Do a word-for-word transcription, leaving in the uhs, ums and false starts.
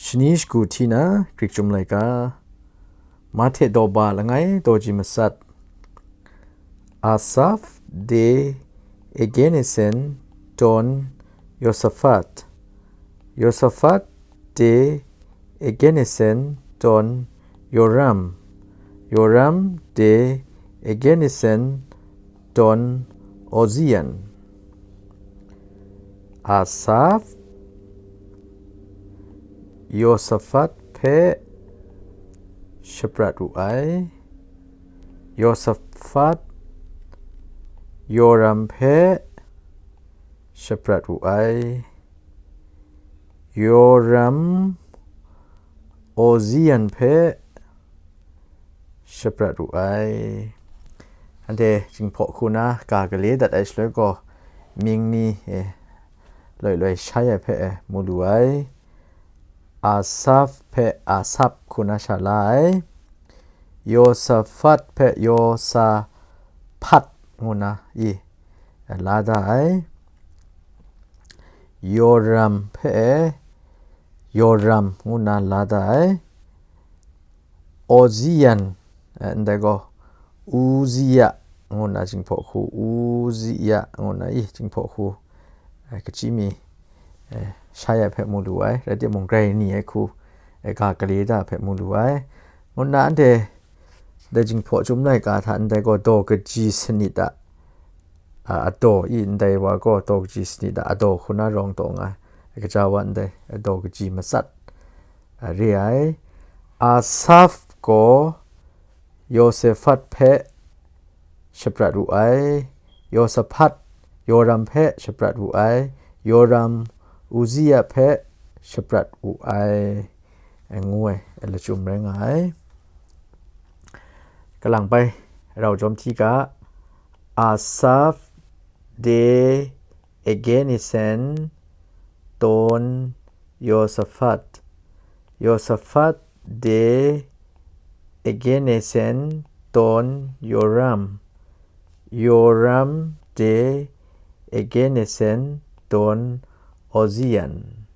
Shani shagu hti na Greek Chyum Laika, Mahte daw ba langai daw ji matsat. Asaf de Egenesen ton Yosafat. Yosafat de Egenesen ton Yoram. Yoram de Egenesen ton Ozian. Asaf, Yosafat hpe shaprat wu ai. Yosafat, Yoram hpe shaprat wu ai. Yoram, Ozian hpe shaprat wu ai. Anhte Jinghpaw hku na ga gale dat ai shaloi gaw, mying ni, eh, loi loi shai ai hpe, eh, mu lu ai. Asaf hpe Asap hku na sha la ai. Yosafat hpe Yosahpat ngu na i, eh, la da ai. Yoram hpe Yoram ngu na la da ai. Ozian, eh, ndai gaw, Uzia ngu na Jinghpaw hku, Uzia ngu na i Jinghpaw hku, eh, kachyi mi, eh, shai ai hpe mu lu ai, rai timung, grai ni ai hku, eh, ga gale da hpe mu lu ai. Ngu na anhte dai Jinghpaw Chyum Laika hta ndai gaw daw kaji sanit a, a, adaw i, ndai wa gaw daw kaji sanit a adaw hku na rawng taw nga ai, gaja wa ndai daw kaji matsat, a, re ai. Asaf gaw Yosafat hpe shaprat wu ai, Yosafat Yoram hpe shaprat wu ai, Yoram Uzia hpe shaprat wu ai, ngu ai lachyum rai nga ai. Kalang bai rau jawm hti ga, Asaf de Egenesen ton Yosafat. Yosafat de Egenesen ton Yoram. Yoram de Egenesen ton Ozian.